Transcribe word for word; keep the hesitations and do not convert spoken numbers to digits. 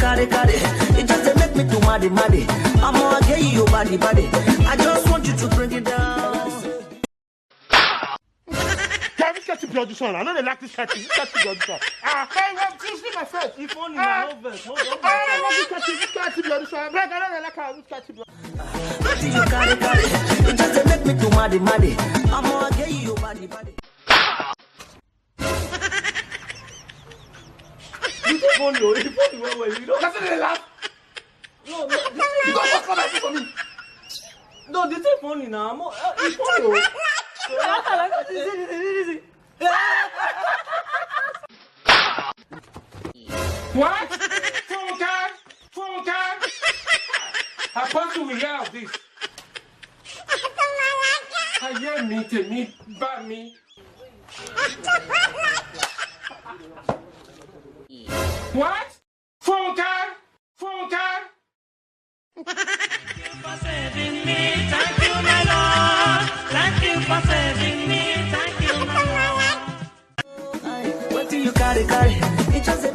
Carry, carry. It just dey make me to mad, mad. I'm all gay, you body, body. I just want you to bring it down. Can you catch the audition? I know they like this catch. This catch the audition. Ah, hey, well, you see my friend. If only na no vex, no vex. I don't like this catch. This catch the audition. Like, I don't like how this catch the You carry, carry. It just dey make me to mad, mad. I'm all gay, you body, body. You take phone, yo. You phone, well, well. You don't. That's why they laugh. No, no, you don't just come and for me. No, the thing funny now. I'm uh, it's funny, yo. Easy, easy, easy. What? Funke! Funke! Apostle will hear of this. Ayé mi, tèmi bá mi. What? Funke! Funke! Thank you for saving me. Thank you, my Lord. Thank you for saving me. Thank you, my Lord. Wetin you carry, carry? It just dey